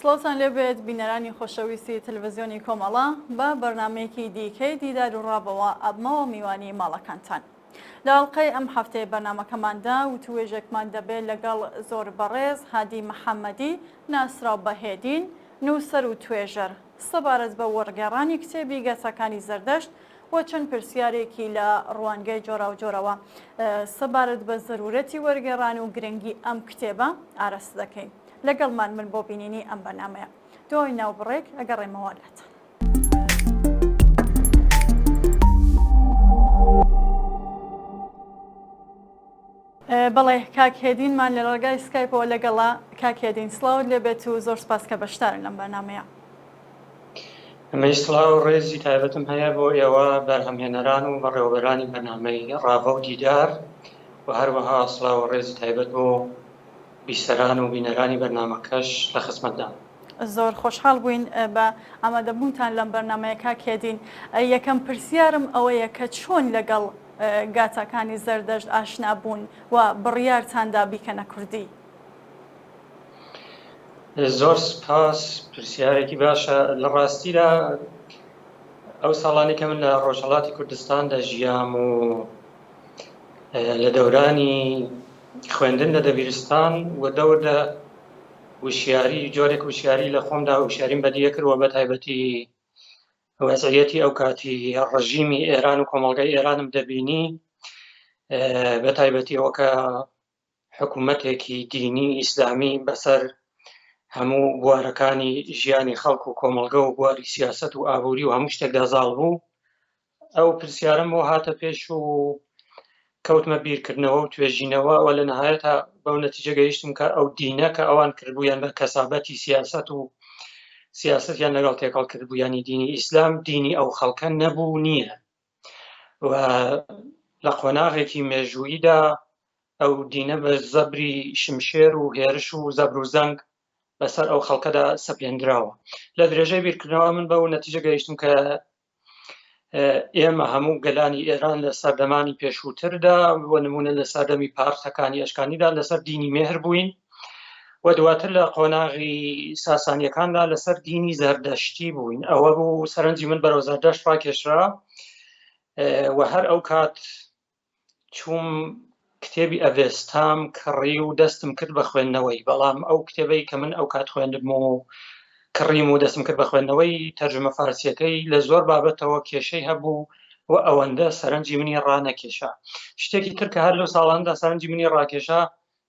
سڵاوتان لێبێت بینەرانی خۆشەویستی تەلەڤزیۆنی کۆمەڵە بە بەرنامەیەکی دیکەی دیدار و ڕاڤەوە ئەبمەوە میوانی ماڵەکانتان. لە ئەڵقەی ئەم هەفتەیە بەرنامەکەماندا وتووێژێکمان دەبێت لەگەڵ زۆر بەڕێز هادی محەممەدی ناسراو بە هێدین، نووسەر و توێژەر، سەبارەت بە وەڕگێڕانی کتێبی گەتاکانی زەردەشت و چەند پرسیارێکی لە ڕوانگەی جۆراوجۆرەوە سەبارەت بە زەرورەتی وەرگێڕان و گرنگی ئەم کتێبە ئاراستە دەکەین. لەگەڵمان بن بۆ بینینی ئەم بەرنامەیە. دوای ناوبڕێک ئەگەڕێمەوە لاتان. بەڵێ کاک هێدینمان لە ڕێگای سکایپەوە لەگەڵە کاک هێدین سڵاوت لێبێت و زۆر سپاس کە بەشدارن لەم بەرنامەیە. ئەمەی سڵاو و ڕێزی تایبەتم هەیە بۆ ئێوە بەرهەمهێنەران و بەڕێوەبەرانی بەرنامەی ڕاڤە و دیدار و هەروەها سڵاو و ڕێزی تایبەت بۆ بیسەران و بینەرانی بەرنامەکەش لە خزمەتدام. زۆر خۆشحاڵ بووین بە ئامادەبوونتان لەم بەرنامەیە کاک هێدین. یەکەم پرسیارم ئەوەیە کە چۆن لەگەڵ گاتاکانی زەردەشت ئاشنا بوون و بڕیارتان دا بیکەنە کوردی؟ زۆر سپاس، پرسیارێکی باشە. لە ڕاستیدا ئەو ساڵانەی کە من لە ڕۆژهەڵاتی کوردستان دەژیام و لە دەورانی خوێندن لە دەبیرستان و دەوردە وشیاری جۆرێک وشیاری لە خۆمدا وشیاریم بەدیە کرد و بە تایبەتی وەزعیەتی ئەو کاتی ڕژیمی ئێران و کۆمەڵگای ئێرانم دەبینی بە تایبەتی ئەوە کە حکوومەتێکی دینی ئیسلامی بەسەر هەموو بوارەکانی ژیانی خەڵک و کۆمەڵگە و بواری سیاست و ئابووری و هەموو شتێکدا زاڵ بوو ئەو پرسیارم بۆ هاتە پێش و کەوتمە بیرکردنەوە و توێژینەوە و لە نهایەتا بەو نەتیجە گەیشتم کە ئەو دینە کە ئەوان کردبوویان بە کەسابەتی سیاست و سیاستیان لەگەڵ تێکەڵ کردبوو ینی دینی ئیسلام دینی ئەو خەڵکە نەبوو نییە و لە قۆناغێکی مێژووییدا ئەو دینە بە زەبری شمشێر و هێرش و زەبر و زەنگ بەسەر ئەو خەڵکەدا سەپێنراوە لە درێژەی بیرکردنەوە من بەو نەتیجە گەیشتم کە ئێمە هەموو گەلانی ئێران لە سەردەمانی پێشووتردا بۆ نمونە لە سەردەمی پارتەکانی ئەشکانیدا لەسەر دینی مێهر بووین و دواتر لە قۆناغی ساسانیەکاندا لەسەر دینی زەردەشتی بووین ئەوە بوو سەرنجی من بەرەو زەردەشت ڕاکێشرا و هەر ئەو کات چووم کتێبی ئەڤێستام کڕی و دەستم کرد بە خوێندنەوەی بەڵام ئەو کتێبەی کە من ئەو کات خوێندم و کڕیم و دەستم کرد بە خوێندنەوەی تەرجمە فارسیەکەی لە زۆر بابەتەوە کێشەی هەبوو و ئەوەندە سەرنجی منی ڕانەکێشا شتێکی تر کە هەر لەو ساڵاندا سەرنجی منی ڕاکێشا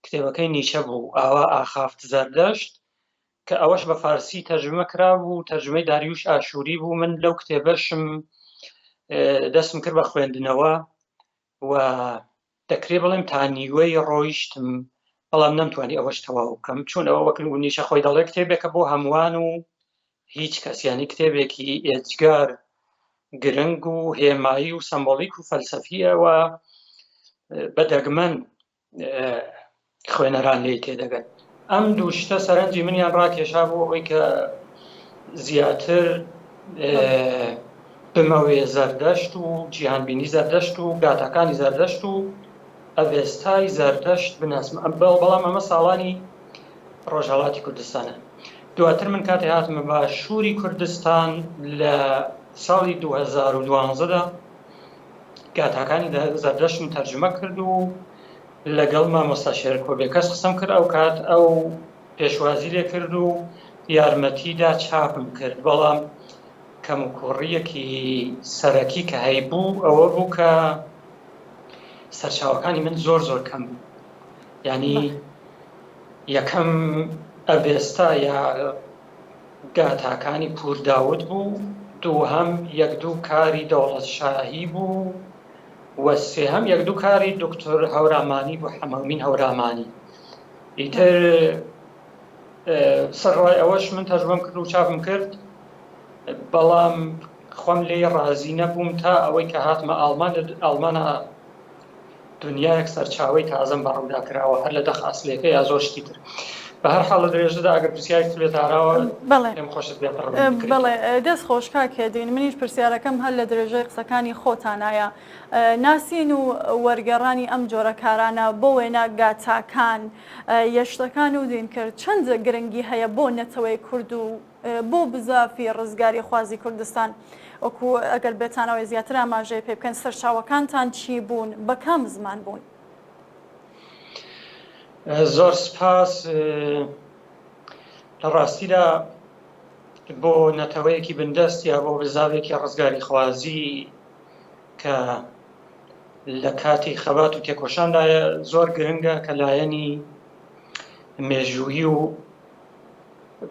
کتێبەکەی نیچە بوو ئاوا ئاخافت زەردەشت کە ئەوەش بە فارسی تەرجمە کرابوو تەرجمەی داریوش ئاشووری بوو من لەو کتێبەشم دەستم کرد بە خوێندنەوە و دەکرێ بڵێم تا نیوەی ڕۆیشتم بەڵام نەمتوانی ئەوەش تەواو بکەم چون ئەوە وەک نیشە خۆی دەڵێ کتێبێکە بۆ هەمووان و هیچ کەس یانی کتێبێکی ئێجگار گرنگ و هێمایی و سەمبۆلیک و فەلسەفیەوە بە دەگمەن خوێنەران لێی تێدەگەن. ئەم دوو شتە سەرنجی منیان ڕاکێشا بۆ ئەوەی کە زیاتر بمەوێ زەردەشت و جیهانبینی زەردەشت و گاتاکانی زەردەشت و ئەڤێستای زەردەشت بناسم بەڵام ئەمە ساڵانی ڕۆژهەڵاتی کوردستانە دواتر من کاتێ هاتمە باشووری کوردستان لە ساڵی 2012دا گاتاکانی زەردەشتم تەرجمە کرد و لەگەڵ مامۆستا شێرکۆ بێکەس قسەم کرد ئەو کات ئەو پێشوازی لێ کرد و یارمەتیدا چاپم کرد بەڵام کەموکوڕییەکی سەرەکی کە هەیبوو ئەوە بوو کە سەرچاوەکانی من زۆر زۆر کەم بوو یعنی یەکەم ئەڤێستا یا گاتاکانی پوور داود بوو، دووهەم یەک دوو کاری دەوڵەت شاهی بوو و سێهەم یەک دوو کاری دوکتور هەورامانی بوو، حەمەمین هەورامانی. ئیتر سەرەڕای ئەوەش من تەرجومەم کرد و چاپم کرد، بەڵام خۆم لێی ڕازی نەبووم تا ئەوەی کە هاتمە ئاڵمان، لە ئاڵمانا دنیایەک سەرچاوەی تازەم بە ڕوودا کراوە هەر لە دەق ئەسلێکە یا زۆر شتی تر. بە هەر حاڵ لە درێژەدا ئەگەر پرسیارێکت بێتە ئاراوە بەڵێ پێم خۆشە زیاتر ڕوون بکرێتەوە. بەڵێ دەست خۆش کاک هێدین منیش پرسیارەکەم هەر لە درێژەی قسەکانی خۆتانایە ناسین و وەرگێڕانی ئەم جۆرە کارانە بۆ وێنە گاتاکان یەشتەکان و دینکرد چەند گرنگی هەیە بۆ نەتەوەی کورد و بۆ بزافی ڕزگاریخوازی کوردستان وەکو ئەگەر بێتانەوەی زیاتر ئاماژەی پێ بکەن سەرچاوەکانتان چی بوون بە کام زمان بوون؟ زۆر سپاس لە ڕاستیدا بۆ نەتەوەیەکی بندەست یا بۆ بزاوێکی ڕزگاریخوازی کە لە کاتی خەبات و تێکۆشاندایە زۆر گرنگە کە لایەنی مێژوویی و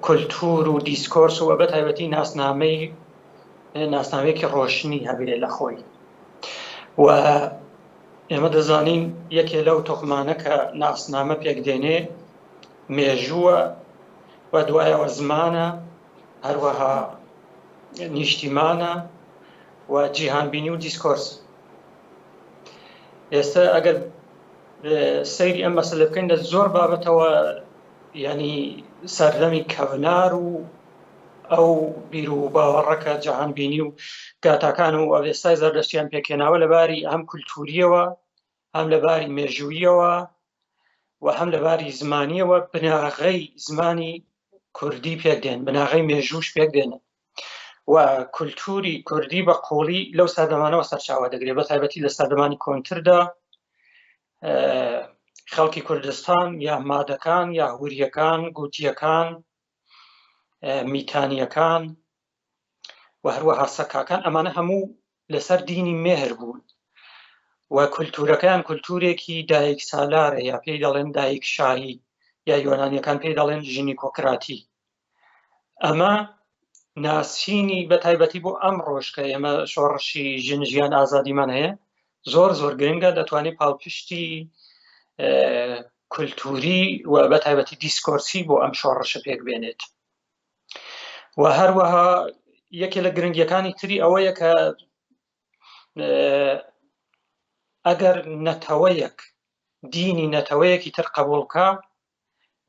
کولتوور و دیسکۆرس و بە تایبەتی ناسنامەی ناسنامەیەکی ڕۆشنی هەبێ لە خۆی و ئێمە دەزانین یەکێ لەو تۆخمانە کە ناسنامە پێک دێنێ مێژووە و دوایەوە زمانە هەروەها نیشتیمانە و جیهانبینی و دیسکۆرس ئێستا ئەگەر سەیری ئەم مەسەلە بکەین لە زۆر بابەتەوە یعنی سەردەمی کەڤنار و ئەو بیر و باوەڕە کە جەهانبینی و گاتاکان و ئەوێستای زەردەشتیان پێکهێناوە لە باری هەم کولتوریەوە هەم لە باری مێژوویەوە و هەم لە باری زمانیەوە بناغەی زمانی کوردی پێک دێن بناغەی مێژووش پێک دێنن و کولتوری کوردی بە قوڵی لەو سەردەمانەوە سەرچاوە دەگرێت بە تایبەتی لە سەردەمانی کۆنتردا خەڵکی کوردستان یا مادەکان یا هوریەکان گوتیەکان میتانیەکان و هەروەها سەکاکان ئەمانە هەموو لەسەر دینی مێهر بوون و کولتورەکەیان کولتورێکی دایک سالارە یا پێی دەڵێن دایک شاهی یا یۆنانیەکان پێی دەڵێن ژینیکۆکراتی ئەمە ناسینی بە تایبەتی بۆ ئەم ڕۆژ کە ئێمە شۆڕشی ژن ژیان ئازادیمان هەیە زۆر زۆر گرنگە دەتوانێت پاڵپشتی کولتوری و بە تایبەتی دیسکۆرسی بۆ ئەم شۆڕشە پێک بێنێت و هەروەها یەکێ لە گرنگیەکانی تری ئەوەیە کە ئەگەر نەتەوەیەک دینی نەتەوەیەکی تر قبوڵکە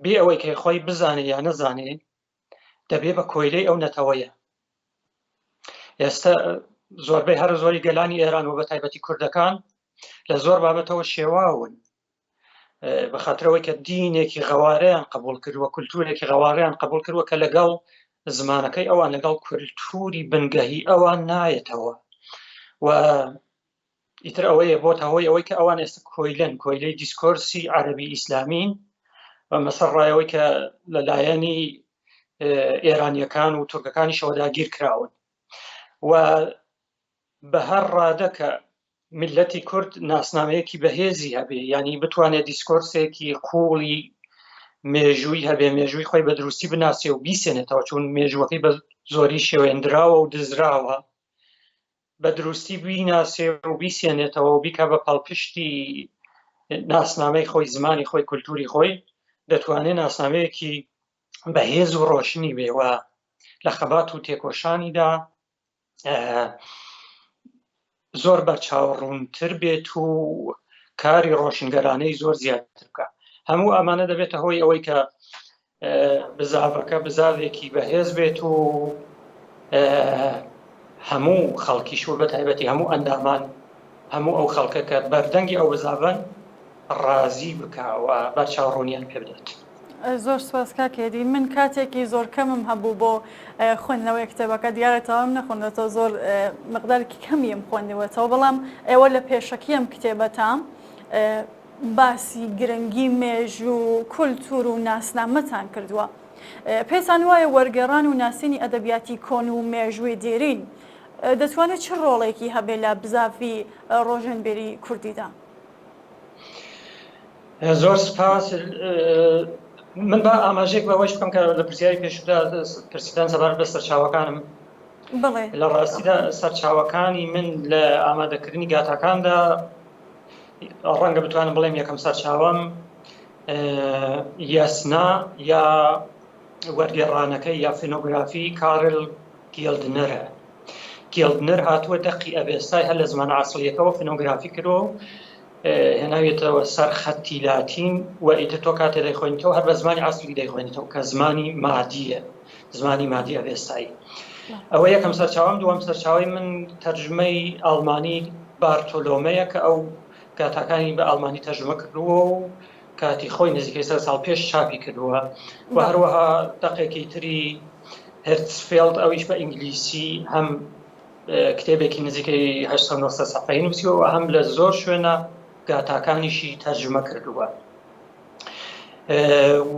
بێ ئەوەی کە خۆی بزانێ یا نەزانێ دەبێ بە کۆیلەی ئەو نەتەوەیە ئێستا زۆربەی هەرە زۆری گەلانی ئێران و بە تایبەتی کوردەکان لە زۆر بابەتەوە شێواون بەخاترەوەی کە دینێکی غەوارەیان قبول کردووە کولتورێکی غەوارەیان قبول کردووە کە لەگەڵ زمانەکەی ئەوان لەگەڵ کولتوری بنگەهی ئەوان نایەتەوە و ئیتر ئەوەیە بۆتە هۆی ئەوەی کە ئەوان ئێستا کۆیلەن کۆیلەی دیسکۆرسی عەربی ئیسلامین و مەسەر ڕایەوەی کە لەلایەنی ئێرانیەکان و تورکەکانیشەوە داگیر کراون و بە هەر ڕادە کە میلەتی کورد ناسنامەیەکی بەهێزی هەبێ ینی بتوانێت دیسکۆرسێکی قوڵی مێژووی هەبێ مێژووی خۆی بە دروستی بناسێ و بیسێنێتەوە چون مێژووەکەی بە زۆری شێوێندراوە و دزراوە بە دروستی بیناسێ و بیسێنێتەوە و بیکا بە پاڵپشتی ناسنامەی خۆی زمانی خۆی کولتوری خۆی دەتوانێت ناسنامەیەکی بەهێز و ڕۆشنی بێ و لە خەبات و تێکۆشانیدا زۆر بەرچاو ڕوونتر بێت و کاری ڕۆشنگەرانەی زۆر زیاتر بکە هەموو ئەمانە دەبێتە هۆی ئەوەی کە بزاڤەکە بزاڤێکی بەهێز بێت و هەموو خەڵکیش و بە تایبەتی هەموو ئەندامان هەموو ئەو خەڵکە کە بەردەنگی ئەو بزاڤەن ڕازی بکا و بەرچاوڕوونیان پێ بدات. زۆر سوپاس کاک هێدی من کاتێکی زۆر کەمم هەبوو بۆ خوێندنەوەی کتێبەکە دیارە تەواوم نەخوێندەوە زۆر مقدارێکی کەمیم خوێندوەتەوە بەڵام ئێوە لە پێشەکی ئەم کتێبەتا باسی گرنگی مێژوو و کولتوور و ناسنامەتان کردووە. پێتان وایە وەرگێڕان و ناسینی ئەدەبیاتی کۆن و مێژووی دێرین دەتوانێت چ ڕۆڵێکی هەبێ لە بزاڤی ڕۆژنبیری کوردیدا؟ زۆر سپاس. من با ئاماژەیەک بەوەیش بکەم کە لە پرسیاری پێشوودا پرسیتان سەبارەت بە سەرچاوەکانم. بەڵێ. لە ڕاستیدا سەرچاوەکانی من لە ئامادەکردنی گاتاکاندا ڕەنگە بتوانم بڵێم یەکەم سەرچاوەم یاسنا یا وەرگێڕانەکەی یا فینۆگرافی کارل گێلدنەرە گێلدنەر هاتووە دەقی ئەبێستای هەر لە زمانە ئەسڵیەکەوە فینۆگرافی کردووە و. هێناویەتەوە سەر خەتی لاتین و ئیتر تۆ کاتێ دەیخوێنیتەوە هەر بە زمانی ئەسلی دەیخوێنیتەوە کە زمانی مادیە زمانی مادی ئەڤێستایی. ئەوە یەکەم سەرچاوەم دووەم سەرچاوەی من تەرجمەی ئاڵمانی بارتۆلۆمەیە کە ئەو گاتاکانی بە ئاڵمانی تەرجمە کردووە و کاتی خۆی نزیکەی سە ساڵ پێش چاپی کردووە و هەروەها دەقێکی تری هێرتسفێڵد ئەویش بە ئینگلیسی هەم کتێبێکی نزیکەی 800 سەفحەی نووسیوە و هەم لە زۆر شوێنە گاتاکانیشی تەرجمە کردووە.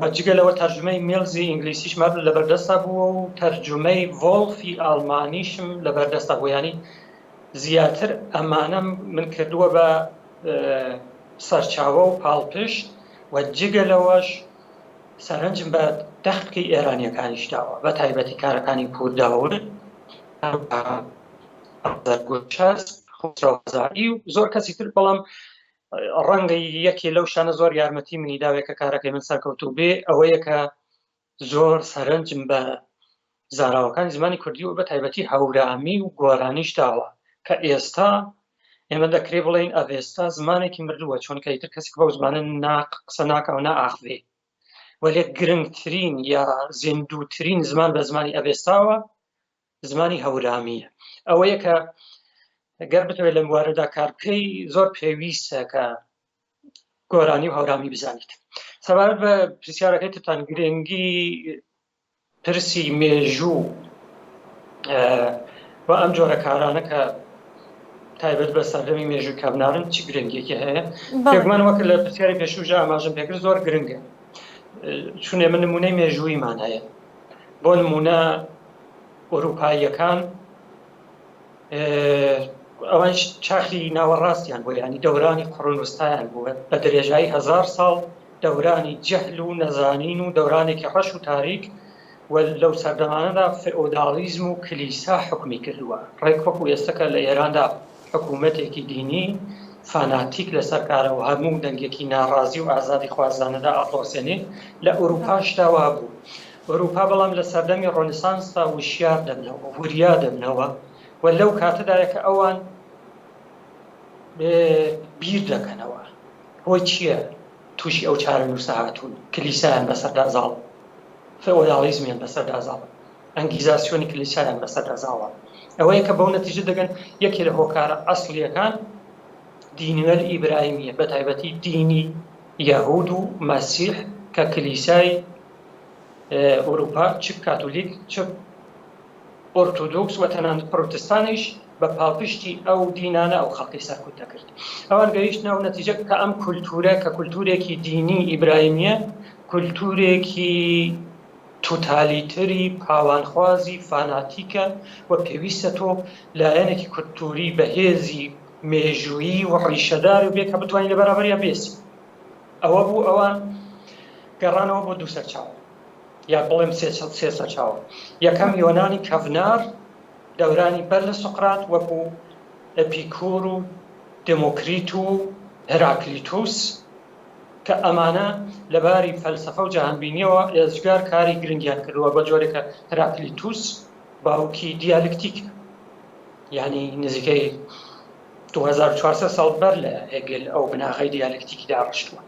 و جگە لەوە تەرجمەی میلزی ئینگلیسیشم هەر لەبەردەستا بووە و تەرجمەی ڤۆڵفی ئاڵمانیشم لەبەردەستا بوو ینی زیاتر ئەمانەم من کردووە بە سەرچاوە و پاڵپشت و جگە لەوەش سەرنجم بە دەقی ئێرانیەکانیش داوە بە تایبەتی کارەکانی پورداور خۆزایی و زۆر کەسی تر بەڵام ڕەنگە یەکێ لەو شانە زۆر یارمەتی منی داوێ کە کارەکەی من سەرکەوتوو بێ ئەوەیە کە زۆر سەرنجم بە زاراوەکانی زمانی کوردی و بە تایبەتی هەورامی و گۆرانیش داوە کە ئێستا ئێمە دەکرێ بڵێین ئەڤێستا زمانێکی مردووە چۆنکە ئیتر کەسێک بەو زمانە نا قسە ناکا و نائاخڤێ وەلێ گرنگترین یا زیندووترین زمان بە زمانی ئەڤێستاوە زمانی هەورامییە ئەوەیە کە گەر بتەوێت لەم بوارەدا کار بکەی زۆر پێویستە کە گۆرانی و هەورامی بزانیت سەبارەت بە پرسیارەکەی ترتان گرنگی پرسی مێژوو و ئەم جۆرە کارانە کە تایبەت بە سەردەمی مێژووی کەبنارن چ گرنگێکی هەیە بێگومان وەک لە پرسیاری پێشووشدا ئاماژەم پێکرد زۆر گرنگە چون ئێمە نمونەی مێژوویمان هەیە بۆ نمونە ئەوروپاییەکان ئەوانش چاخی ناوەڕاستیان بوو ینی دەورانی قڕنوستایان بووە بە درێژایی هزار ساڵ دەورانی جەهل و نەزانین و دەورانێکی ڕەش و تاریک و لەو سەردەمانەدا فئۆداڵیزم و کلیسا حوکمی کردووە، ڕێک وەکو ئێستە کە لە ئێراندا حکوومەتێکی دینی فاناتیک لەسەر کارە و هەموو دەنگێکی ناڕازی و ئازادیخوازانە دائەپڵۆسێنێ، لە ئورووپاشدا وا بوو. ئورووپا بەڵام لە سەردەمی ڕۆنسانسدا وشیار دەبنەوە، وریا دەبنەوە و لەو کاتەدایە کە ئەوان بیر دەکەنەوە هۆی چییە تووشی ئەو چارەنووسە هاتوون، کلیسایان بەسەردا زاڵ فئۆداڵیزمیان بەسەردا زاڵە، ئەنگیزاسیۆنی کلیسایان بەسەردا زاڵە. ئەوەیە کە بەو نەتیجە دەگەن یەکێ لە هۆکارە ئەسڵییەکان دینوێل ئیبراهیمییە، بەتایبەتی دینی یەهود و مەسیح کە کلیسای ئورووپا چ کاتولیک چ ئۆرتۆدۆکس و تەنانەت پرۆتستانیش بە پاڵپشتی ئەو دینانە ئەو خەڵکەی سەرکوت دەکرد. ئەوان گەیشتنە ئەو نەتیجە کە ئەم کولتوورە کە کولتوورێکی دینی ئیبراهیمییە، کولتوورێکی توتالیتری پاوانخوازی فاناتیکە و پێویستە تۆ لایەنێکی کولتووری بەهێزی مێژوویی و ڕیشەدار بێ کە بتوانین لە بەرابەریا بێسی. ئەوە بوو ئەوان گەڕانەوە بۆ دوو سەرچاوە. یا بڵێم سێ سەرچاوە. یەکەم یۆنانی کەڤنار، دەورانی بەر لە سوقرات وەکو ئەپیکور و دێمۆکریت و هێراکلیتوس کە ئەمانە لە باری فەلسەفە و جەهانبینییەوە ئێجگار کاری گرنگیان کردووە بە جۆرێک کە هێراکلیتوس باوکی دیالکتیکە یانی نزیکەی 2400 ساڵ بەر لە هێگل ئەو بناغەی دیالکتیکی داڕشتووە.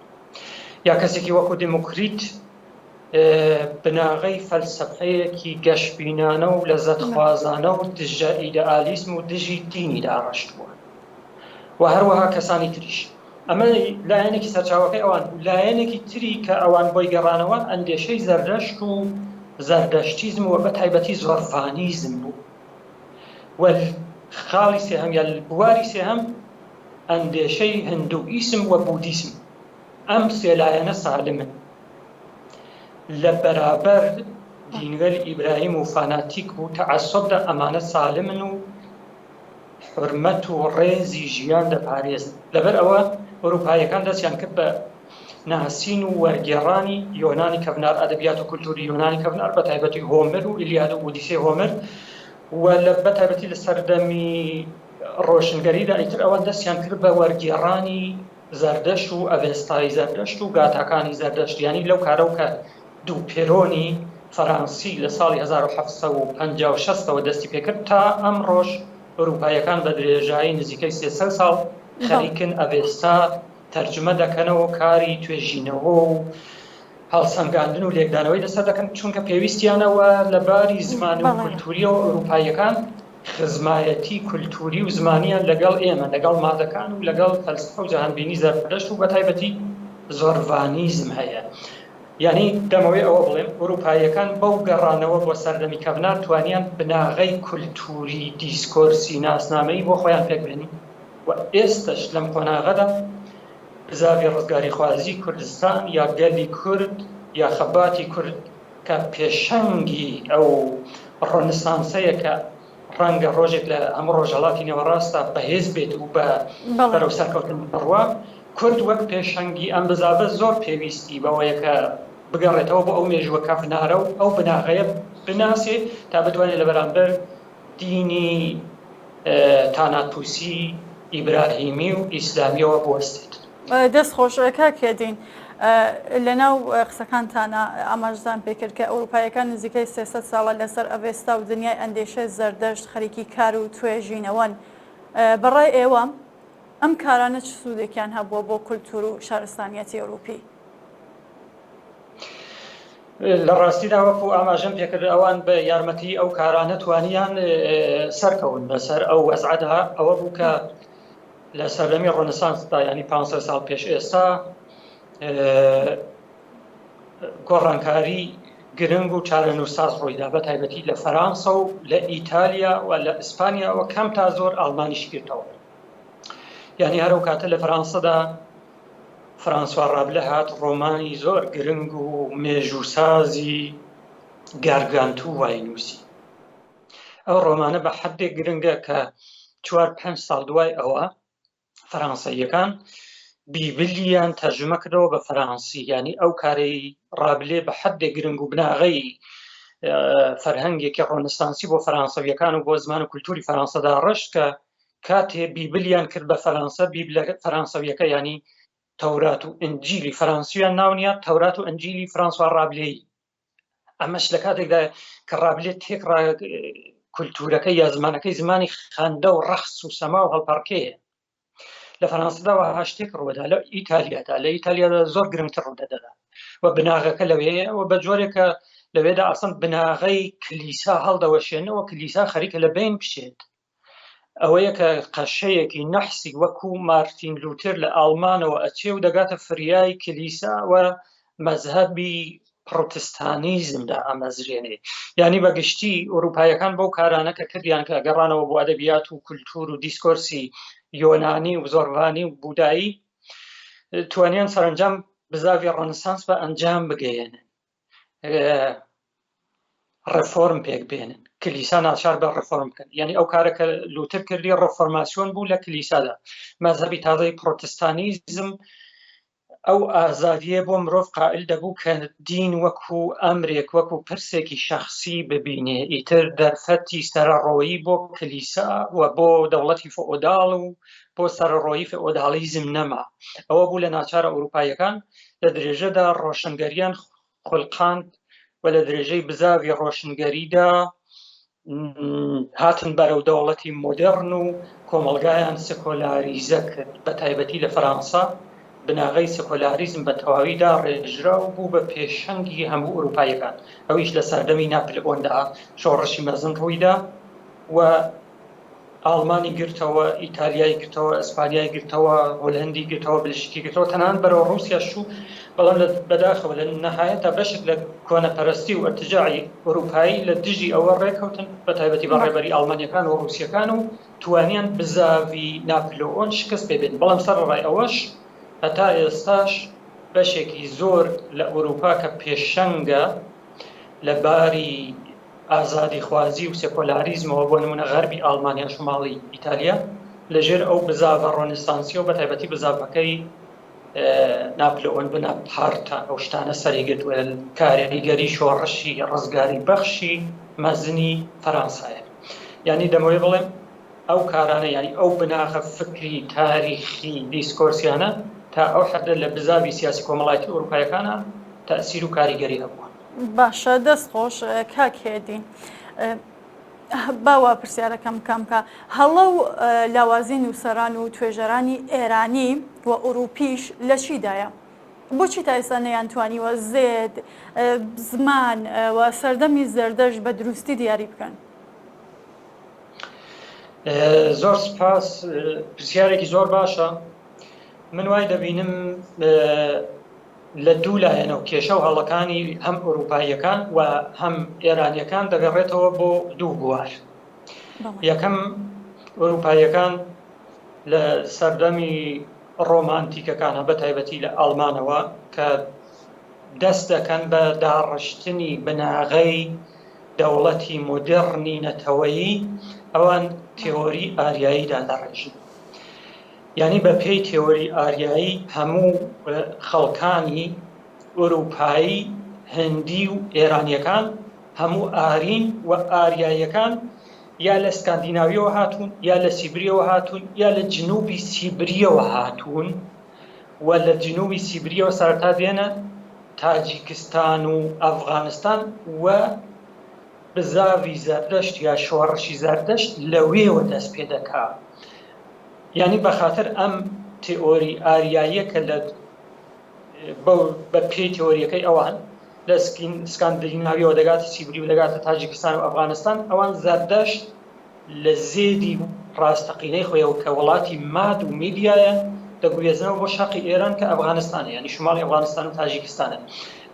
یا کەسێکی وەکو دێمۆکریت بناغەی فەلسەفەیەکی گەشبینانە و لەزەتخوازانە و دژە ئیدئالیزم و دژی دینی داڕشتووە و هەروەها کەسانی تریش. ئەمە لایەنێکی سەرچاوەکەی ئەوان بوو. لایەنێکی تری کە ئەوان بۆی گەڕانەوە ئەندێشەی زەردەشت و زەردەشتیزم و بە تایبەتی زۆرڤانیزم بوو و خاڵی سێهەم یا بواری سێهەم ئەندێشەی هندوئیسم و بودیسم. ئەم سێ لایەنە سالمن. لە بەرابەر دینگەلی ئیبراهیم و فاناتیک و تەعەسوبدا ئەمانە سالمن و حورمەت و ڕێزی ژیان دەپارێزن. لەبەر ئەوە ئەوروپاییەکان دەستیان کرد بە ناسین و وەرگێڕانی یۆنانی کەڤنار، ئەدەبیات و کولتوری یۆنانی کەڤنار بە تایبەتی هۆمر و ئیلیاد و ئودیسەی هۆمر و لە بە تایبەتی لە سەردەمی ڕۆشنگەریدا ئیتر ئەوان دەستیان کرد بە وەرگێڕانی زەردەشت و ئەڤێستای زەردەشت و گاتاکانی زەردەشت یانی لەو کارەو کە دوپێرۆنی فەرانسی لە ساڵی 1756 ەوە دەستی پێکرد تا ئەمڕۆش ئورووپاییەکان بە درێژایی نزیکەی 300 ساڵ. خەریکن ئەڤێستا تەرجمە دەکەنەوە کاری توێژینەوە و هەڵسەنگاندن و لێکدانەوەی لەسەر دەکەن چونکە پێویستیانە و لە باری زمان و کولتوریەوە ئەوروپاییەکان خزمایەتی کولتوری و زمانیان لەگەڵ ئێمە لەگەڵ مادەکان و لەگەڵ فەلسەفە و جەهانبینی زەردەشت و بەتایبەتی زۆرڤانیزم هەیە. یانی دەمەوێ ئەوە بڵێم ئورووپاییەکان بەو گەڕانەوە بۆ سەردەمی کەڤنار توانیان بناغەی کولتووری دیسکۆرسی ناسنامەیی بۆ خۆیان پێک بێنن و ئێستەش لەم قۆناغەدا بزاڤی ڕزگاریخوازی کوردستان یا گەلی کورد یا خەباتی کورد کە پێشەنگی ئەو ڕۆنسانسەیە کە ڕەنگە ڕۆژێک لە هەموو ڕۆژهەڵاتی نێوەڕاستدا بەهێز بێت و بە بەرەو سەرکەوتن بڕوا، کورد وەک پێشەنگی ئەم بزاڤە زۆر پێویستی بەوەیە کە بگەڕێتەوە بۆ ئەو مێژووە کەڤنارە و ئەو بناغەیە بناسێ تا بتوانێت لە بەرامبەر دینی تاناتوسی ئیبراهیمی و ئیسلامیەوە بوەستێت. دەست خۆش کاک هێدین. لەناو قسەکانتانا ئاماژەتان پێکرد کە ئەوروپایەکان نزیکەی 300 ساڵە لەسەر ئەڤێستا و دنیای ئەندێشەی زەردەشت خەریکی کار و توێژینەوەن. بەڕای ئێوە ئەم کارانە چ سوودێکیان هەبووە بۆ کولتوور و شارستانیەتی ئەوروپی؟ لە ڕاستیدا وەکو ئاماژەم پێکرد ئەوان بە یارمەتی ئەو کارانە توانیان سەرکەون بەسەر ئەو وەزعەدا ئەوە بوو کە لە سەردەمی ڕۆنسانسدا ینی 500 ساڵ پێش ئێستا گۆڕانکاری گرنگ و چارەنووسساز ڕوویدا بە تایبەتی لە فەرانسە و لە ئیتالیا و لە ئیسپانیا و کەم تا زۆر ئاڵمانیش گرتەوە یعنی هەرو کاتە لە فەرانسەدا فرانسوا ڕابلە هات ڕۆمانی زۆر گرنگ و مێژووسازی گارگانتووای نووسی ئەو ڕۆمانە بە حدێک گرنگە کە چوار پێنج ساڵ دوای ئەوە فەرانسەیەکان بیبلیان تەرجمە کردەوە بە فەرانسی ینی ئەو کارەی ڕابلێ بە حدێک گرنگ و بناغەی فەرهەنگێکی ڕۆنسانسی بۆ فەرانسەویەکان و بۆ زمان و کولتوری فەرانسەدا ڕشت کە کاتێ بیبلیان کرد بە فەرانسە بیبلە فەرانسەویەکە ینی تەورات و ئنجیلی فەرانسییان ناونیە تەورات و ئنجیلی فرانسوا ڕابلێی ئەمەش لە کاتێکدا کە ڕابلێ تێکڕا کولتوورەکە یا زمانەکەی زمانی خەندە و ڕەخس و سەما و هەڵپەڕکێیە لە فەرەنسادا وەها شتێک ڕوودا لە ئیتالیادا لە ئیتالیادا زۆر گرنگتر ڕوودەدەدا و بناغەکە لەوێ و بە جۆرێکە لەوێدا ئەسڵ بناغەی کلیسا هەڵدەوەشێنەوە کلیسا خەریکە لە بین بچێت ئەوەیە کە قەشەیەکی نەحسی وەکو مارتین لوتر لە ئاڵمانەوە ئەچێ و دەگاتە فریای کلیسا و مەزهەبی پڕۆتستانیزمدا ئامەزرێنێ یعنی بە گشتی ئەوروپایەکان بەو کارانە کە کردیان کە گەڕانەوە بۆ ئەدەبیات و کولتور و دیسکۆرسی یۆنانی و زۆرڤانی و بودایی توانیان سەرەنجام بزاڤی ڕەنسانس بە ئەنجام بگەیەنن ڕێفۆرم پێک بێنن کلیسا ناچار بە ڕێفۆرم بکەن یعنی ئەو کارە کە لوتر کردی ڕێفۆرماسیۆن بوو لە کلیسادا مەزهەبی تازەی پرۆتستانیزم ئەو ئازادیە بۆ مرۆڤ قائل دەبوو کە دین وەکو ئەمرێک وەکو پرسێکی شخصی ببینێ ئیتر دەرفەتی سەرەڕۆیی بۆ کلیسا و بۆ دەوڵەتی فئۆداڵ و بۆ سەرەڕۆیی فئۆداڵیزم نەما ئەوە بوو لە ناچارە ئەوروپاییەکان لە درێژەدا ڕۆشنگەریان خولقاند و لە درێژەی بزاوی ڕۆشنگەریدا هاتن بەرەو دەوڵەتی مۆدێڕن و کۆمەڵگایان سکۆلاریزە کرد بە تایبەتی لە فەرانسە بناغەی سکۆلاریزم بە تەواوی داڕێژرا و بوو بە پێشەنگی هەموو ئورووپاییەکان ئەویش لە سەردەمی ناپلئۆندا شۆڕشی مەزن ڕوویدا و ئاڵمانی گرتەوە، ئیتالیای گرتەوە، ئیسپانیای گرتەوە، هۆلەندی گرتەوە، بلژیکی گرتەوە، تەنانەت بەرەو ڕووسیاش چوو، بەڵام لە بەداخەوە لە نەهایەتا بەشێک لە کۆنەپەرستی و ئەرتجاعی ئورووپایی لە دژی ئەوە ڕێکەوتن، بە تایبەتی بە ڕێبەری ئاڵمانییەکان و ڕووسییەکان و توانیان بزاڤی ناپلئۆن شکست پێ بێنن، بەڵام سەرەڕای ئەوەش هەتا ئێستاش بەشێکی زۆر لە ئورووپا کە پێشەنگە لە باری ئازادیخوازی و سێکۆلاریزمەوە، بۆ نموونە غەربی ئاڵمانیا، شوماڵی ئیتالیا، لە ژێر ئەو بزاڤە ڕۆنسانسیە و بە تایبەتی بزاڤەکەی ناپلئۆن بناپارتە ئەو شتانە سەری گرت و کاریگەری شۆڕشی ڕزگاری بەخشی مەزنی فەرانسایە. یانی دەمەوێ بڵێم ئەو کارانە یانی ئەو بناغە فکری، تاریخی، دیسکۆرسیانە تا ئەو حەدە لە بزاڤی سیاسی کۆمەڵایەتی ئورووپایەکانا تەئسیر و کاریگەری هەبووە. باشە دەست خۆش کاک هێدین. با وا پرسیارەکەم بکەم کە هەڵە و لاوازی نووسەران و توێژەرانی ئێرانی و ئورووپیش لە چیدایە؟ بۆچی تا ئێستا نەیانتوانیوە زێد، زمان و سەردەمی زەردەشت بە دروستی دیاری بکەن؟ زۆر سپاس، پرسیارێکی زۆر باشە. من وای دەبینم لە دوو لایەنەوە کێشە و هەڵەکانی هەم ئورووپاییەکان و هەم ئێرانییەکان دەگەڕێتەوە بۆ دوو بوار. یەکەم ئورووپاییەکان لە سەردەمی ڕۆمانتیکەکانە بە تایبەتی لە ئەڵمانەوە کە دەست دەکەن بە داڕشتنی بناغەی دەوڵەتی مۆدێڕنی نەتەوەیی ئەوان تێۆری ئاریایی دادەڕێژن. یانی بە پێی تێۆری ئاریایی هەموو خەڵکانی ئورووپایی، هندی و ئێرانییەکان هەموو ئارین و ئاریاییەکان یا لە سکاندیناوییەوە هاتوون یا لە سیبرییەوە هاتوون یا لە جنوبی سیبرییەوە هاتوون و لە جنوبی سیبرییەوە سەرەتا دێنە تاجیکستان و ئەفغانستان و بزاڤی زەردەشت یا شۆڕشی زەردەشت لەوێوە دەست پێ دەکا. یانی بە خاتر ئەم تئۆری ئاریاییە کە لە بە پێی تئۆریەکەی ئەوان لە سکاندیناویەوە دەگاتە سیبری و دەگاتە تاجیکستان و ئەفغانستان ئەوان زەردەشت لە زێدی ڕاستەقینەی خۆیەوە کە وڵاتی ماد و میدیایە دەگوێزنەوە بۆ شەرقی ئێران کە ئەفغانستانە یانی شماڵی ئەفغانستان و تاجیکستانە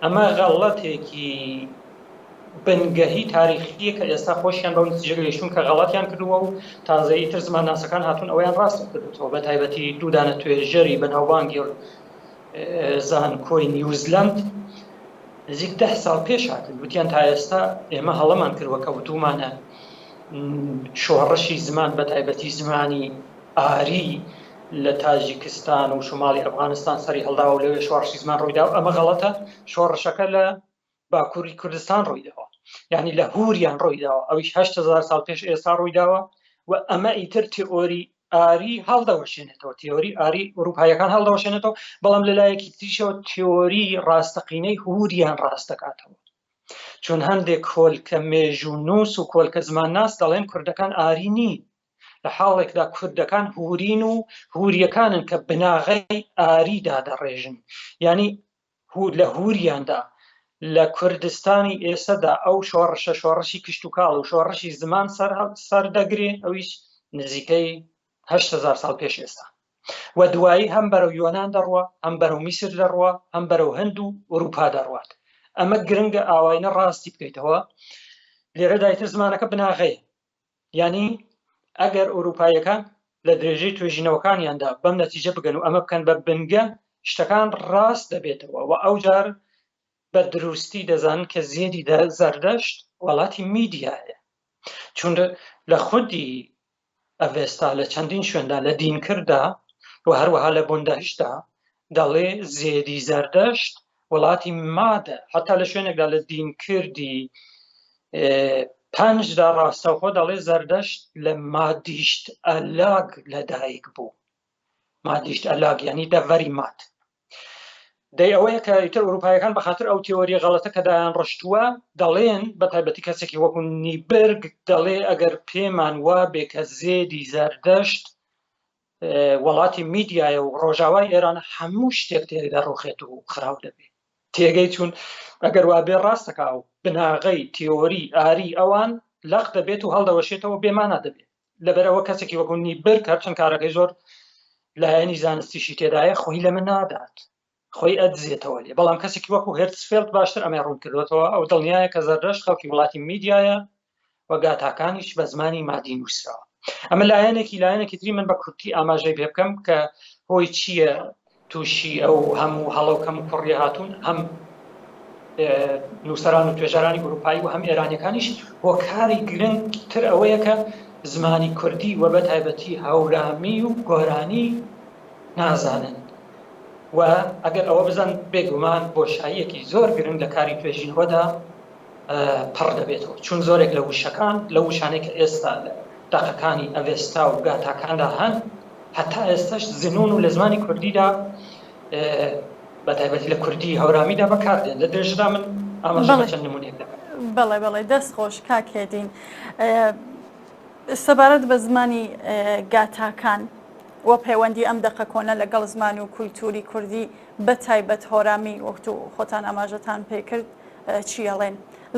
ئەمە غەڵەتێکی بنگەهی تاریخییە کە ئێستا خۆشیان بەو نتیجە گەیشتوون کە غەڵەتیان کردووە و تازە ئیتر زمانناسەکان هاتوون ئەوەیان ڕاست کردووەتەوە بە تایبەتی دوو دانە توێژەری بەناوبانگی زانکۆی نیوزلەند نزیک ده ساڵ پێش هاتن وتیان تا ئێستا ئێمە هەڵەمان کردووە کە وتومانە شۆڕشی زمان بە تایبەتی زمانی ئاری لە تاجیکستان و شماڵی ئەفغانستان سەری هەڵداوە و لەوێ شۆڕشی زمان ڕوویدا ئەمە غەڵەتە شۆڕشەکە لە باکووری کوردستان ڕوویداوە یعنی لە هوریان ڕوویداوە ئەویش 8000 ساڵ پێش ئێستا ڕوویداوە و ئەمە ئیتر تئۆری ئاری هەڵدەوەشێنێتەوە تیۆری ئاری ئەوروپایەکان هەڵدەوەشێنێتەوە بەڵام لە لایەکی تریشەوە تیۆری ڕاستەقینەی هوریان ڕاست دەکاتەوە چون هەندێک کۆلکە مێژوونووس و کۆلکە زمانناس دەڵێن کوردەکان ئاری نین لە حاڵێکدا کوردەکان هورین و هوریەکانن کە بناغەی ئاری دادەڕێژن یعنی لە هوریاندا لە کوردستانی ئێسەدا ئەو شۆڕشە شۆڕشی کشتوکاڵ و شۆڕشی زمان سەر دەگرێ ئەویش نزیکەی 8000 ساڵ پێش ئێستا و دوایی هەم بەرەو یۆنان دەڕوا هەم بەرەو میسر دەڕوا هەم بەرەو هەند و ئەوروپا دەڕوات ئەمە گرنگە ئاواینە ڕاستی بکەیتەوە لێرەدا ئیتر زمانەکە بناغەیە یانی ئەگەر ئەوروپاییەکان لە درێژەی توێژینەوەکانیاندا بەم نەتیجە بگەن و ئەمە بکەن بە بنگە شتەکان ڕاست دەبێتەوە و ئەوجار بە دروستی دەزانن کە زێدی زەردەشت وڵاتی میدیایە چون لە خودی ئەڤێستا لە چەندین شوێندا لە دینکردا و هەروەها لە بوندەهشتدا دەڵێ زێدی زەردەشت وڵاتی مادە هەتا لە شوێنێکدا لە دینکردی پەنجدا ڕاستەوخۆ دەڵێ زەردەشت لە مادیشت ئەلاگ لەدایک بوو مادیشت ئەلاگ یعنی دەڤەری ماد دەی ئەوەیە کە ئیتر ئەوروپایەکان بە خاطر ئەو تێۆری غەڵەتە کە دایان ڕشتووە دەڵێن بە تایبەتی کەسێکی وەکو نیبرگ دەڵێ ئەگەر پێمان وا بێ کە زێدی زەردەشت وڵاتی میدیایە و ڕۆژاوای ئێران هەموو شتێک تێدا ڕوخێت و خراو دەبێت تێگەی چون ئەگەر وا بێ ڕاستەکە و بناغەی تیۆری ئاری ئەوان لەق دەبێت و هەڵدەوەشێتەوە بێمانە دەبێت لەبەرەوە کەسێکی وەکو نیبرگ هەرچەند کارەکەی زۆر لایەنی زانستیشی تێدایە خۆی لەمە نادات خۆی ئەدزێتەوە لێ بەڵام کەسێکی وەکو هێرتسفێلد باشتر ئەمەی ڕوون کردوێتەوە ئەو دڵنیایە کە زەردەشت خەڵکی وڵاتی میدیایە و گاتاکانیش بە زمانی مادی نووسراوە ئەمە لایەنێکی لایەنێکی تری من بە کورتی ئاماژەی پێ بکەم کە هۆی چییە تووشی ئەو هەموو هەڵە و کەم و کوڕی هاتوون هەم نووسەران و توێژەرانی ئوروپایی و هەم ئێرانیەکانیش هۆکاری گرنگتر ئەوەیە کە زمانی کوردی و بە تایبەتی هەورامی و گۆرانی نازانن و ئەگەر ئەوە بزان بێگومان بۆشاییەکی زۆر گرنگ لە کاری توێژینەوەدا پڕ دەبێتەوە چون زۆرێک لە وشەکان لە وشانەی کە ئێستا لە دەقەکانی ئەڤێستا و گاتاکاندا هەن هەتا ئێستاش زنون و لە زمانی کوردیدا بە تایبەتی لە کوردی هەورامیدا بەکاردێن لە درێژەدا من ئاماژە بە چەند نمونەیەک دەکەم. بەڵێ بەڵێ دەست خۆش کاک هێدین. سەبارەت بە زمانی گاتاکان و پەیوەندی ئەم دەقە کۆنە لەگەڵ زمان و کولتووری کوردی بە تایبەت هۆرامی وەکتو خۆتان ئاماژەتان پێکرد چی ئەڵێن؟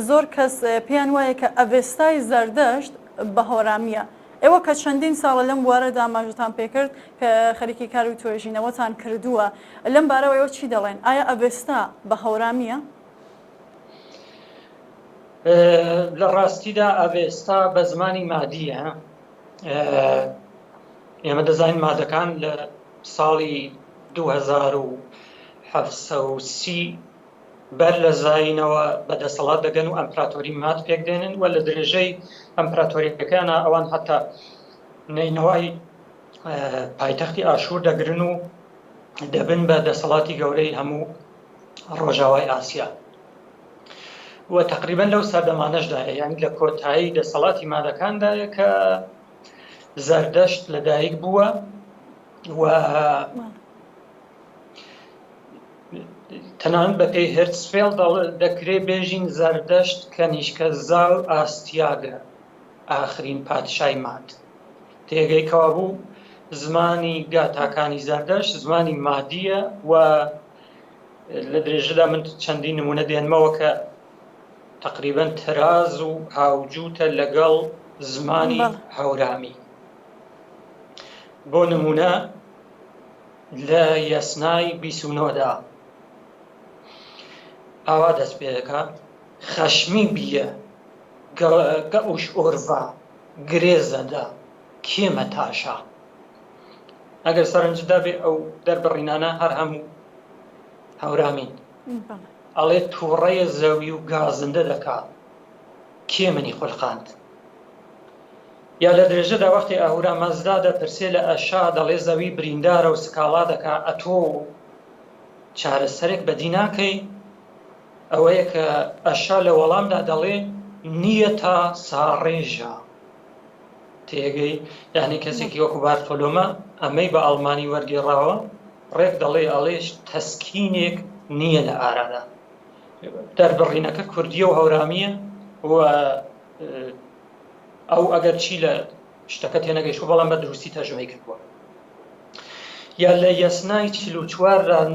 زۆر کەس پێیان وایە کە ئەڤێستای زەردەشت بە هۆرامییە. ئێوە کە چەندین ساڵە لەم بوارەدا ئاماژەتان پێکرد کە خەریکی کار و توێژینەوەتان کردووە، لەم بارەوە ئێوە چی دەڵێن؟ ئایا ئەڤێستا بە هەورامییە؟ لە ڕاستیدا ئەڤێستا بە زمانی مادییە. ئێمە دەزانین مادەکان لە ساڵی 2730 بەر لە زایینەوە بە دەسەڵات دەگەن و ئەمپراتۆری ماد پێک دێنن و لە درێژەی ئەمپراتۆریەکەیانا ئەوان هەتا نەینەوای پایتەختی ئاشوور دەگرن و دەبن بە دەسەڵاتی گەورەی هەموو ڕۆژاوای ئاسیا و تقریبا لەو سەردەمانەشدایە یعنی لە کۆتایی دەسەڵاتی مادەکاندایە کە زەردەشت لەدایک بووە و تەنانەت بەپێی هێرتسفێڵد دەکرێ بێژین زەردەشت کەنیشکە زا و ئاستیاگە ئاخرین پادشای ماد. تێگەی کەوابوو زمانی گاتاکانی زەردەشت زمانی مادییە و لە درێژەدا من چەندین نمونە دێنمەوە کە تقریبا تراز و هاوجووتە لەگەڵ زمانی هەورامی. بۆ نمونە لە یەسنای 29 دا ئاوا دەست پێ دەکا، خەشمی بیە گەئوش ئۆرڤا گرێ زەدە کێمە تاشا. ئەگەر سەرنجت دابێ ئەو دەربڕینانە هەر هەموو هەورامین. ئەڵێ تووڕەیە زەوی و گازندە دەکا کێ منی خولقاند. یا لە درێژەدا وەختێ ئەهورا مەزدا دەپرسێ لە ئەشا دەڵێ زەوی بریندارە و سکاڵا دەکا ئەتۆ چارەسەرێک بەدی ناکەی؟ ئەوەیە کە ئەشا لە وەڵامدا دەڵێ نییە تا ساڕێژە. تێگەی؟ یانی کەسێکی وەکو بارتۆلۆمە ئەمەی بە ئەڵمانی وەرگێڕاوە ڕێک دەڵێ ئەڵێ تەسکینێک نییە لە ئارادا. دەربڕینەکە کوردییە و هەورامییە و ئەو ئەگەر چی لە شتەکە تێنەگەیشتووە بەڵام بە دروستی تەرجمەی کردووە یا لە یەسنای 44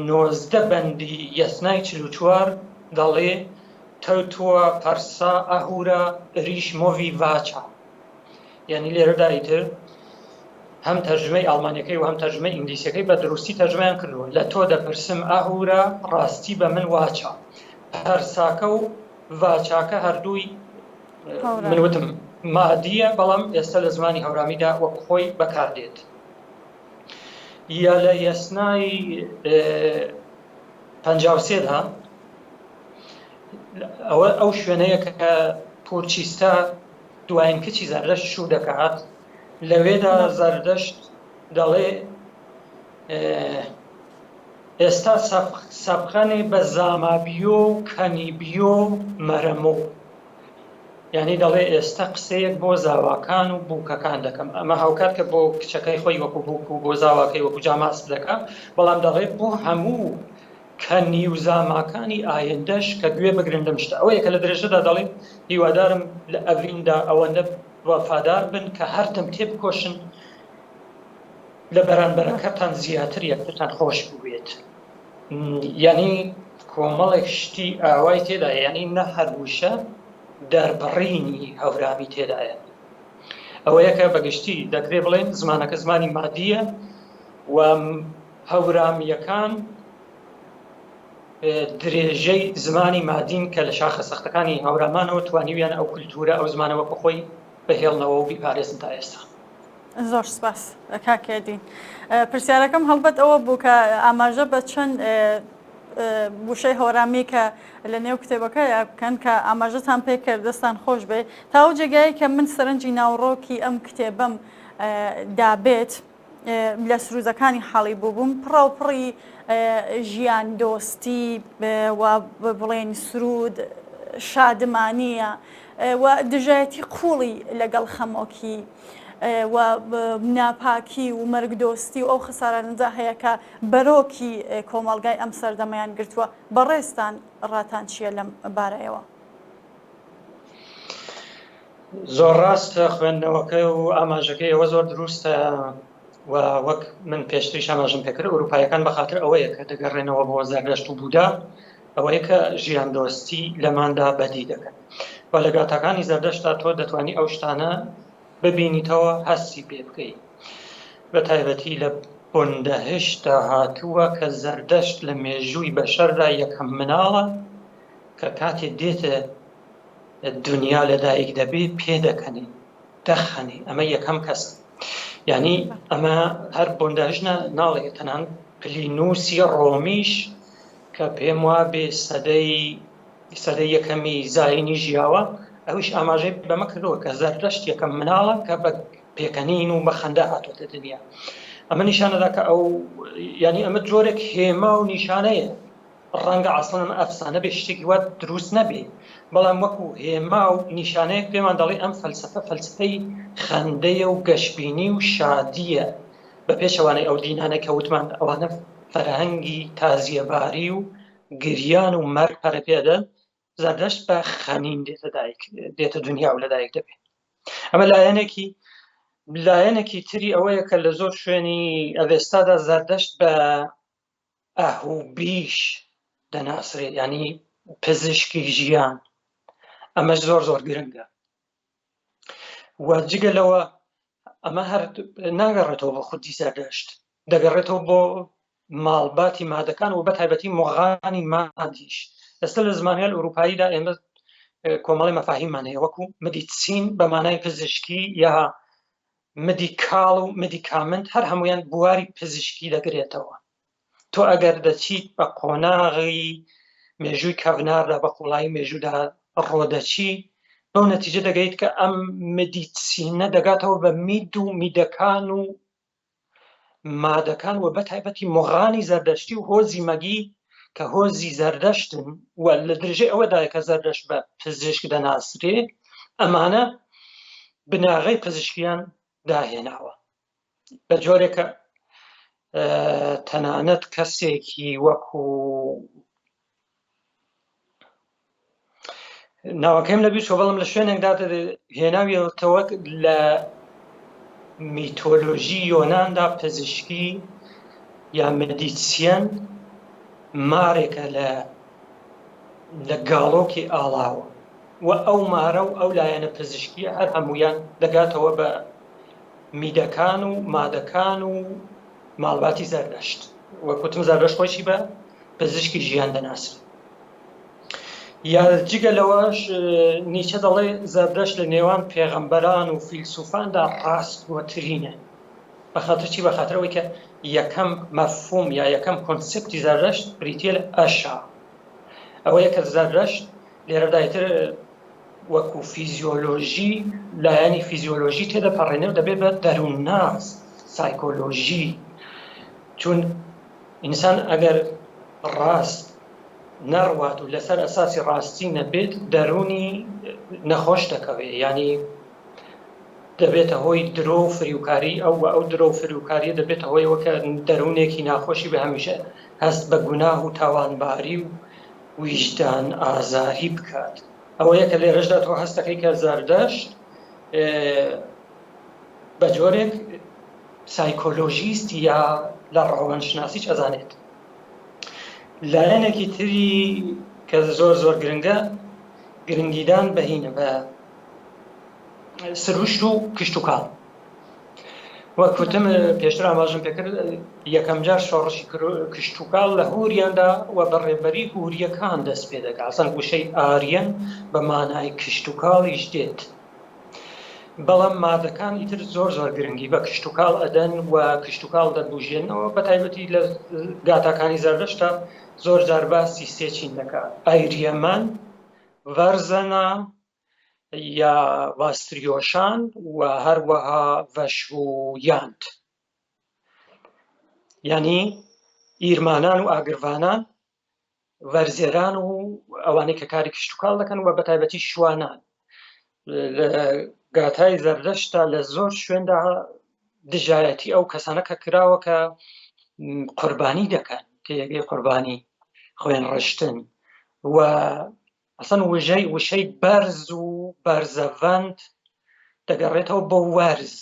نۆزدە بەندی یەسنای 44 دەڵێ تەوتووە پەرسا ئەهورا ریش مۆڤی ڤاچا یعنی لێرەدا ئیتر هەم تەرجمەی ئەڵمانیەکەی و هەم تەرجمەی ئینگلیسیەکەی بە دروستی تەرجمەیان کردووە لە تۆ دەپرسم ئەهورا ڕاستی بە من واچە پەرساکە و ڤاچاکە هەردووی من وتم مادیە بەڵام ئێستا لە زمانی هەورامیدا وەک خۆی بەکاردێت یا لە یەسنای پەنجا و سێدا ئەوە ئەو شوێنەیە کە پورچیستا دوایین کچی زەردەشت شوو دەکات لەوێدا زەردەشت دەڵێ ئێستا سەبخەنێ بە زامابیۆ و کەنیبیۆ مەرەمۆ. یانی دەڵێ ئێستا قسەیەک بۆ زاواکان و بووکەکان دەکەم. ئەمە هاوکات کە بۆ کچەکەی خۆی وەکو بووک و بۆ زاواکەی وەکو جاماسپ دەکا، بەڵام دەڵێ بۆ هەموو کەنی و زاماکانی ئایندەش کە گوێ بگرن لەم شتە. ئەوەیە کە لە درێژەدا دەڵێ هیوادارم لە ئەڤیندا ئەوەندە وەفادار بن کە هەردەم تێبکۆشن لە بەرانبەرەکەتان زیاتر یەکترتان خۆش بوێت یعنی کۆمەڵێک شتی ئاوای تێدایە یعنی نە هەر وشە دەربڕینی هەورامی تێدایە ئەوەیە کە بەگشتی دەکرێ بڵێن زمانەکە زمانی مادیە و هەورامیەکان درێژەی زمانی مادین کە لە شاخە سەختەکانی هەورامانەوە توانیویان ئەو کولتورە ئەو زمانە وەکو خۆی بهێڵنەوە و بیپارێزن تا ئێستا. زۆر سپاس کاک هێدین. پرسیارەکەم هەڵبەت ئەوە بوو کە ئاماژە بە چەند وشەی هۆرامی کە لە نێو کتێبەکە بکەن کە ئاماژەتان پێ کرد دەستان خۆش بێ تا ئەو جێگایە کە من سەرنجی ناوڕۆکی ئەم کتێبەم دابێت لە سروودەکانی حاڵی بووبووم پڕاوپڕی ژیان دۆستی و بڵێن سرود شادمانیە و دژایەتی قوڵی لەگەڵ خەمۆکی و ناپاکی و مەرگدۆستی و ئەو خەسارانەدا هەیە کە بەرۆکی کۆمەڵگای ئەم سەردەمەیان گرتووە، بەڕێزتان ڕاتان چییە لەم بارەیەوە؟ زۆر ڕاستە خوێندنەوەکە و ئاماژەکەی ئەوە زۆر دروستە و وەک من پێشتریش ئاماژەم پێکرد ئەوروپایەکان بە خاتر ئەوەیە کە دەگەڕێنەوە بۆ زەردەشت و بودا ئەوەیە کە ژیاندۆستی لەماندا بەدی دەکەن و لە گاتاکانی زەردەشتدا تۆ دەتوانی ئەو شتانە ببینیتەوە هەستی پێ بکەی بە تایبەتی لە بوندەهشتدا هاتووە کە زەردەشت لە مێژووی بەشەردا یەکەم مناڵە کە کاتێ دێتە دنیا لەدایک دەبێ پێدەکەنێ دەخەنێ ئەمە یەکەم کەسە یعنی ئەمە هەر بۆنداژنە ناڵێ تەنان پلینوسی ڕۆمیش کە پێم وابێ سەدەی سەدەی یەکەمی زایینی ژیاوە ئەویش ئاماژەی بەمە کردووە کە زەردەشت یەکەم مناڵە کە بە پێکەنین و بە خەندە هاتۆتە دنیا ئەمە نیشانەدا کە ئەو ینی ئەمە جۆرێک هێما و نیشانەیە ڕەنگە ئەسڵەن ئەمە ئەفسانە بێ شتێکی وا دروست نەبێ بەڵام وەکو هێما و نیشانەیەک پێمان دەڵێ ئەم فەلسەفە فەلسەفەی خەندەیە و گەشبینی و شادییە بە پێچەوانەی ئەو دینانە کە وتمان ئەوانە فەرهەنگی تازیەباری و گریان و مەرگ پەرە پێدەن زەردەشت بە خەنین دێتە دایک دێتە دنیا و لەدایک دەبێت ئەمە لایەنێکی لایەنێکی تری ئەوەیە کە لە زۆر شوێنی ئەڤێستادا زەردەشت بە ئەهوبیش دەناسرێت ینی پزیشکی ژیان ئەمەش زۆر زۆر گرنگە و جگە لەوە ئەمە هەر ناگەڕێتەوە بۆ خودی زەردەشت دەگەڕێتەوە بۆ ماڵباتی مادەکان و بە تایبەتی مۆغانی مادیش ئێستا لە زمانیال ئەوروپاییدا ئێمە کۆمەڵی مەفاهیمان هەیە وەکو مدیسین بە مانای پزیشکی یا مدیکاڵ و مدیکامنت هەر هەمویان بواری پزیشکی دەگرێتەوە تۆ ئەگەر دەچیت بە قۆناغی مێژووی کەڤناردا بە قوڵایی مێژوودا ڕۆدەچی بەو نەتیجە دەگەیت کە ئەم مدیسینە دەگاتەوە بە مید و میدەکان و مادەکان و بە تایبەتی مۆغانی زەردەشتی و هۆزی مەگی کە هۆزی زەردەشتن و لە درێژەی ئەوەدایە کە زەردەشت بە پزیشک دەناسرێ ئەمانە بناغەی پزیشکیان داهێناوە بە جۆرێکە تەنانەت کەسێکی وەکو ناوەکەیم لە بیرچوە بەڵام لە شوێنێکدا هێناویەتەوە لە میتۆلۆژی یۆناندا پزیشکی یا مدیسیەن مارێکە لە لە گاڵۆکی ئاڵاوە و ئەو مارە و ئەو لایەنە پزیشکیە هەر هەمویان دەگاتەوە بە میدەکان و مادەکان و ماڵباتی زەردەشت وەک وتم زەردەشت خۆیشی بە پزیشکی ژیان دەناسرێت یا جگە لەوەش نیچە دەڵێ زەردەشت لە نێوان پێغەمبەران و فیلسوفاندا ڕاستگۆترینە بەخاتر چی بەخاتر ئەوەی کە یەکەم مەفهوم یا یەکەم کۆنسپتی زەردەشت بریتە لە ئەشا ئەوەیە کە زەردەشت لێرەدا ئیتر وەکو فیزیۆلۆژی لایەنی فیزیۆلۆژی تێدەپەڕێنێ و دەبێت بە دەروونناس سایکۆلۆژی چون ئینسان ئەگەر ڕاست نەڕوات و لەسەر ئەساسی ڕاستی نەبێت دەروونی نەخۆش دەکەوێت ینی دەبێتە هۆی درۆ و فریوکاری ئەو و ئەو درۆ و فریوکاریە دەبێتە هۆیەوە کە دەروونێکی ناخۆشی بە هەمیشە هەست بە گوناه و تاوانباری و ویژدان ئازاری بکات ئەوەیە کە لێرەشدا تۆ هەستەکەی کە زەردەشت بە جۆرێک سایکۆلۆژیست یا لە ڕەوانشناسیش ئەزانێت لایەنێکی تری کە زۆر زۆر گرنگە گرنگیدان بەهینە بە سروشت و کشتتوکاڵ وەک وتم پێشتر ئاماژەم پێکرد یەکەمجار شۆڕشی کشتوکاڵ لە هوریاندا و بە ڕێبەری هوریەکان دەست پێ دەکات ئەسڵەن وشەی ئاریەن بە مانای کشتوکاڵیش دێت بەڵام مادەکان ئیتر زۆر زۆر گرنگی بە کشتوکاڵ ئەدەن و کشتوکاڵ دەبوژێنەوە بە تایبەتی لە گاتاکانی زەردەشتە زۆر جار باسی سێ چین دەکات ئایریەمان ڤەرزەنا یا ڤاستریۆشان و هەروەها ڤەشویانت یعنی ئیرمانان و ئاگرڤانان وەرزێران و ئەوانەی کە کاری کشتتوکاڵ دەکەن و بە تایبەتی شوانان لە گاتای زەردەشتا لە زۆر شوێندا دژایەتی ئەو کەسانە کە کراوە کە قوربانی دەکەن تێگەی قوربانی خوێن ڕشتن و ئەسەن وژەی وشەی بەرز و بەرزەڤەند. دەگەڕێتەوە بۆ وەرز،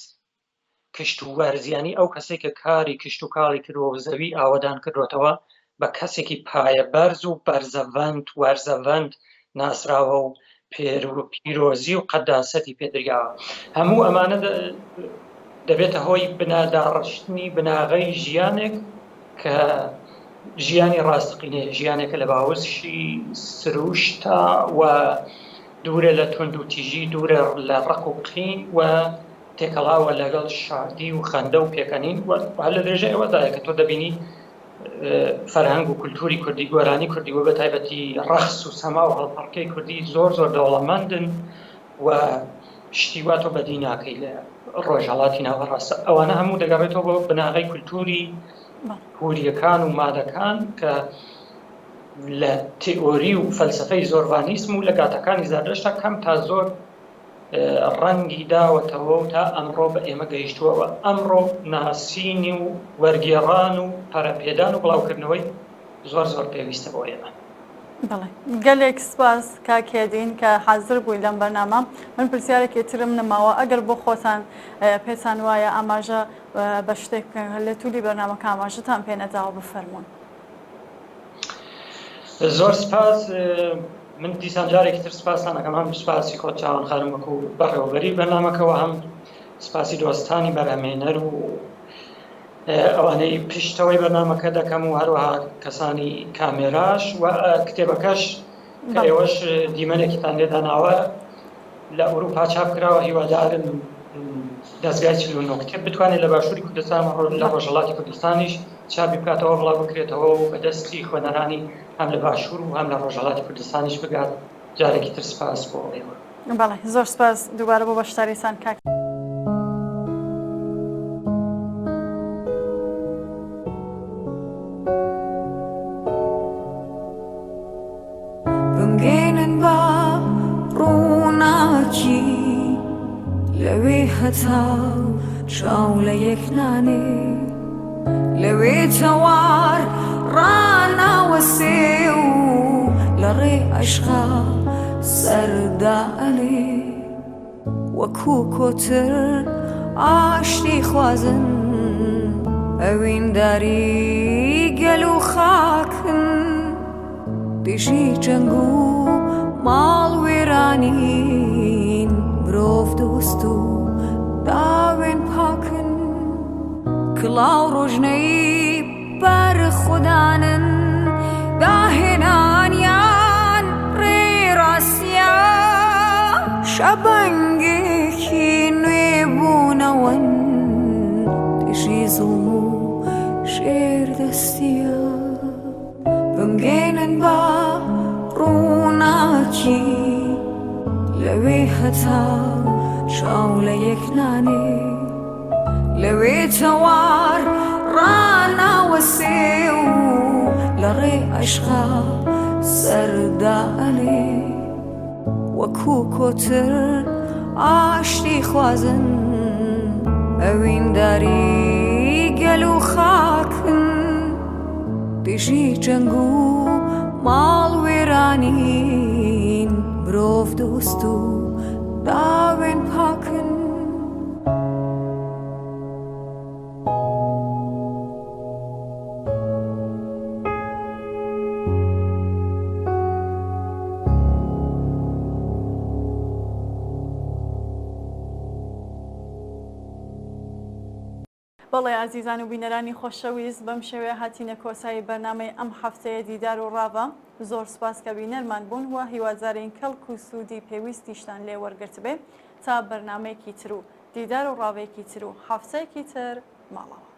کشت و وەرز یانی ئەو کەسێک کە کاری کشت و کاڵی کردووە و زەوی ئاوەدان کردوێتەوە بە کەسێکی پایە بەرز و بەرزەڤەند وەرزەڤەند ناسراوە و پێر و پیرۆزی و قەداسەتی پێدریاوە هەموو ئەمانە دەبێتە هۆی بناداڕشتنی بناغەی ژیانێک کە ژیانی ڕاستەقینەیە ژیانێکە لە باوەشی سروشتا و دوورە لە توندوتیژی دوورە لە ڕق و قین و تێکەڵاوە لەگەڵ شادی و خەندە و پێکەنین و هەر لە درێژەی ئەوەدایە کە تۆ دەبینی فەرهەنگ و کولتوری کوردی گۆرانی کوردی و بە تایبەتی ڕەخس و سەما و هەڵپەڕکێی کوردی زۆر زۆر دەوڵەمەندن و شتی وا تۆ بەدی ناکەی لە ڕۆژهەڵاتی ناوەڕاست ئەوانە هەموو دەگەڕێتەوە بۆ بناغەی کولتوری هوریەکان و مادەکان کە لە تئۆری و فەلسفەی زۆرڤانیسم و لە گاتەکانی زەردەشتا کەم تا زۆر ڕەنگی داوەتەوە و تا ئەمڕۆ بە ئێمە گەیشتووە و ئەمڕۆ ناسینی و وەرگێڕان و پەرەپێدان و بڵاوکردنەوەی زۆر زۆر پێویستە بۆ ئێمە. بەڵێ گەلێک سپاس کاک هێدین کە حازر بووی لەم بەرنامە. من پرسیارێکی ترم نەماوە ئەگەر بۆ خۆتان پێتان وایە ئاماژە بە شتێک بکەن لە تولی بەرنامەکە ئاماژەتان پێ نەداوە بفەرموون. زۆر سپاس من دیسان جارێکی تر سپاستان ئەکەم هەم سپاسی خۆت چاوان خانم وەکو بەڕێوەبەری بەرنامەکەوە هەم سپاسی دۆستانی بەرهەمهێنەر و ئەوانەی پشتەوەی بەرنامەکە دەکەم و هەروەها کەسانی کامێراش و کتێبەکەش کە ئێوەش دیمەنێکیتان لێداناوە لە ئەوروپا چاپ کراوە هیوادارم دەستگای 49 کتێب بتوانێت لە باشووری کوردستان لە ڕۆژهەڵاتی کوردستانیش چاپی بکاتەوە بڵاو بکرێتەوە و بەدەستی خوێنەرانی هەم لە باشوور و هەم لە ڕۆژهەڵاتی کوردستانیش بگات جارێکی تر سپاس بۆ ئێوە. بەڵێ زۆر سپاس دووبارە بۆ بەشداریتان کاک. بمگەینن بە ڕووناکی لەوێ هەتاو چاو لە یەک نانێ لەوێ تەوار ڕاناوەسێ و لە ڕێ عەشقا سەردا ئەنێ. وەکوو کۆتر ئاشتی خوازن ئەوینداری گەل و خاکن دژی جەنگ و ماڵ وێرانین مرۆڤ دۆست و داوێن پاکن کڵاو ڕۆژنەی بەرخودانن داهێنانیان ڕێی ڕاستیە شەبەنگێکی نوێ بوونەوەن دژی زوڵم و ژێردەستیە بمگەینن بە ڕووناکی لەوێ هەتا چاو لە یەک نانێ لەوێ تەوار ڕاناوەسێ و لە ڕێ عەشقا سەردا ئەنێ وەکوو کۆتر ئاشتی خوازن ئەوینداری گەل و خاکن دژی جەنگ و ماڵ وێرانین مرۆڤ دۆست و داوێن پاکن. بەڵێ ئازیزان و بینەرانی خۆشەویست بەم شێوەیە هاتینە کۆتایی بەرنامەی ئەم هەفتەیە دیدار و ڕاڤە زۆر سوپاس کە بینەرمان بوون و هیوادارین کەڵک و سوودی پێویستیشتان لێ وەرگرتبێ تا بەرنامەیەکی تر و دیدار و ڕاڤەیەکی تر و هەفتەیەکی تر ماڵاوا.